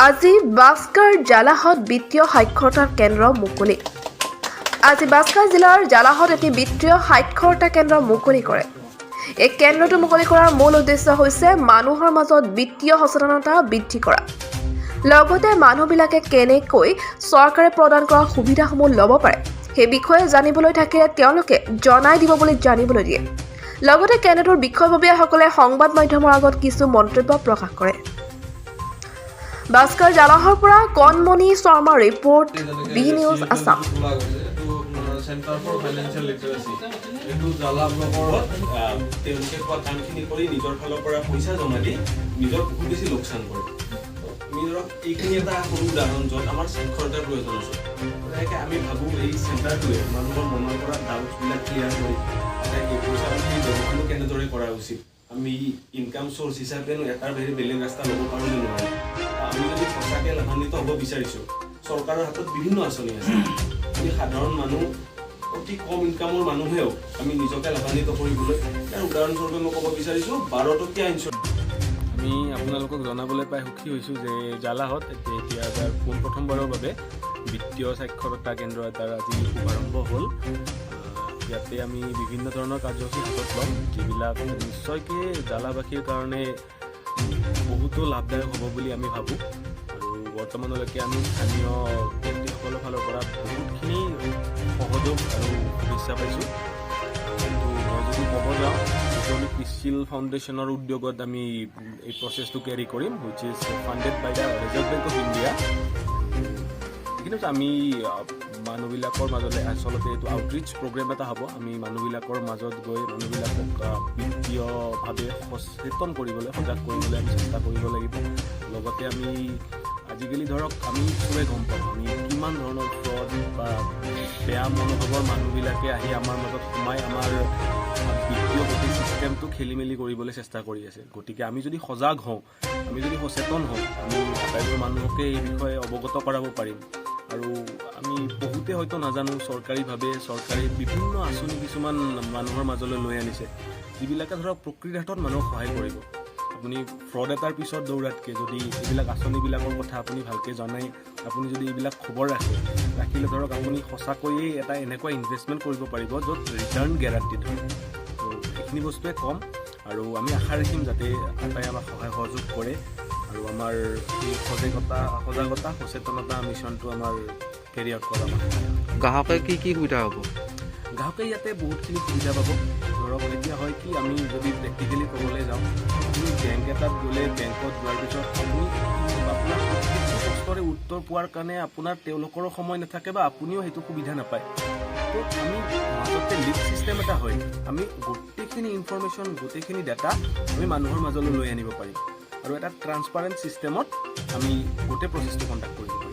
আজি বাস্কাৰ জালাহত বিত্তীয় সাক্ষৰতা কেন্দ্ৰ মুকলি। আজি বাস্কাৰ জিলাৰ জালাহত এটি বিত্তীয় সাক্ষৰতা কেন্দ্ৰ মুকলি কৰে। এই কেন্দ্ৰটো মুকলি কৰাৰ মূল উদ্দেশ্য হৈছে মানুহৰ মাজত বিত্তীয় সচেতনতা বৃদ্ধি কৰা, লগতে মানুহবিলাকে কেনেকৈ চৰকাৰে প্ৰদান কৰা সুবিধাসমূহ ল'ব পাৰে, সেই বিষয়ে জানিবলৈ থাকিলে তেওঁলোকে জনাই দিব বুলি জানিবলৈ দিয়ে। লগতে কেন্দ্ৰটোৰ বিষয়ববীয়াসকলে সংবাদ মাধ্যমৰ আগত কিছু মন্তব্য প্ৰকাশ কৰে। ভাস্কৰ জালাহৰ পৰা কণমণি শৰ্মাৰ ৰিপৰ্ট, বি নিউজ আছাম। খোলা গৈছে এইটো চেণ্টাৰ ফৰ ফাইনেন্সিয়েল লিটাৰেচি, এইটো জালা ব্লকৰ। তেওঁলোকে কোৱা কামখিনি কৰি নিজৰ ফালৰ পৰা পইচা জমা দি নিজৰ বহুত বেছি লোকচান কৰে। তো আমি ধৰক এইখিনি এটা সৰু উদাহৰণ, য'ত আমাৰ সাক্ষৰতাৰ প্ৰয়োজন আছে। গতিকে আমি ভাবোঁ, এই চেণ্টাৰটোৱে মানুহৰ মনৰ পৰা ডাউটছবিলাক ক্লিয়াৰ কৰি এই পইচা পাতিৰ ব্যৱহাৰনো কেনেদৰে কৰা উচিত, আমি ইনকাম চ'ৰ্চ হিচাপেনো এটাৰ বাহিৰে বেলেগ ৰাস্তা ল'ব পাৰোঁ নে নোৱাৰোঁ। আমি যদি সঁচাকৈ লাভান্বিত হ'ব বিচাৰিছোঁ, চৰকাৰৰ হাতত বিভিন্ন আঁচনি আছে। আমি সাধাৰণ মানুহ, অতি কম ইনকামৰ মানুহেও আমি নিজকে লাভান্বিত কৰিবলৈ, ইয়াৰ উদাহৰণস্বৰূপে মই ক'ব বিচাৰিছোঁ 12 টকীয়া ইঞ্চুৰেঞ্চ। আমি আপোনালোকক জনাবলৈ পাই সুখী হৈছোঁ যে জালাহত এতিয়া এতিয়া এবাৰ পোনপ্ৰথমবাৰৰ বাবে বিত্তীয় সাক্ষৰতা কেন্দ্ৰ এটাৰ আজি শুভাৰম্ভ হ'ল। ইয়াতে আমি বিভিন্ন ধৰণৰ কাৰ্যসূচী হাতত ল'ম, যিবিলাক নিশ্চয়কৈ জালাবাসীৰ কাৰণে বহুতো লাভদায়ক হ'ব বুলি আমি ভাবোঁ। আৰু বৰ্তমানলৈকে আমি স্থানীয় ব্যক্তিসকলৰ ফালৰ পৰা বহুতখিনি সহযোগ আৰু শুভেচ্ছা পাইছোঁ। কিন্তু মই যদি ক'ব যাওঁ, যিটো আমি ক্ৰিষ্টিল ফাউণ্ডেশ্যনৰ উদ্যোগত আমি এই প্ৰচেছটো কেৰি কৰিম, which is funded by the Reserve Bank of India। কিন্তু আমি মানুহবিলাকৰ মাজলৈ, আচলতে এইটো আউটৰিচ প্ৰগ্ৰেম এটা হ'ব। আমি মানুহবিলাকৰ মাজত গৈ মানুহবিলাকক বিত্তীয়ভাৱে সচেতন কৰিবলৈ, সজাগ কৰিবলৈ আমি চেষ্টা কৰিব লাগিব। লগতে আমি আজিকালি ধৰক আমি চবেই গম পাওঁ, আমি কিমান ধৰণৰ ফ্ৰড বা বেয়া মনোভাৱৰ মানুহবিলাকে আহি আমাৰ মাজত সোমাই আমাৰ বিত্তীয় গোটেই ছিষ্টেমটো খেলি মেলি কৰিবলৈ চেষ্টা কৰি আছে। গতিকে আমি যদি সজাগ হওঁ, আমি যদি সচেতন হওঁ, আমি আটাইবোৰ মানুহকে এই বিষয়ে অৱগত কৰাব পাৰিম। আৰু আমি বহুতে হয়তো নাজানো, চৰকাৰীভাৱে চৰকাৰে বিভিন্ন আঁচনি কিছুমান মানুহৰ মাজলৈ লৈ আনিছে, যিবিলাকে ধৰক প্ৰকৃতাৰ্থত মানুহক সহায় কৰিব। আপুনি ফ্ৰড এটাৰ পিছত দৌৰাতকৈ যদি এইবিলাক আঁচনিবিলাকৰ কথা আপুনি ভালকৈ জনাই, আপুনি যদি এইবিলাক খবৰ ৰাখে, ৰাখিলে ধৰক আপুনি সঁচাকৈয়ে এটা এনেকুৱা ইনভেষ্টমেণ্ট কৰিব পাৰিব, য'ত ৰিটাৰ্ণ গেৰাণ্টিড হয়। ত' এইখিনি বস্তুৱে ক'ম আৰু আমি আশা ৰাখিম যাতে আটাই আমাক সহায় সহযোগ কৰে আৰু আমাৰ এই সজাগতা সচেতনতা মিছনটো আমাৰ কেৰি আউট কৰা আমাক সহায় হয়। গ্ৰাহকে কি কি সুবিধা হ'ব? গ্ৰাহকে ইয়াতে বহুতখিনি সুবিধা পাব। ধৰক এতিয়া হয় কি, আমি যদি প্ৰেক্টিকেলি ক'বলৈ যাওঁ, আপুনি বেংক এটাত গ'লে, বেংকত যোৱাৰ পিছত আপুনি আপোনাৰ প্ৰত্যেকটো প্ৰশ্নৰে উত্তৰ পোৱাৰ কাৰণে আপোনাৰ তেওঁলোকৰো সময় নাথাকে বা আপুনিও সেইটো সুবিধা নাপায়। তো আমি মাজতে লিংক ছিষ্টেম এটা হয়, আমি গোটেইখিনি ইনফৰমেশ্যন, গোটেইখিনি ডাটা আমি মানুহৰ মাজলৈ লৈ আনিব পাৰিম আৰু এটা ট্ৰান্সপাৰেণ্ট ছিষ্টেমত আমি গোটেই প্ৰচেছটো কণ্ডাক্ট কৰিব পাৰিম।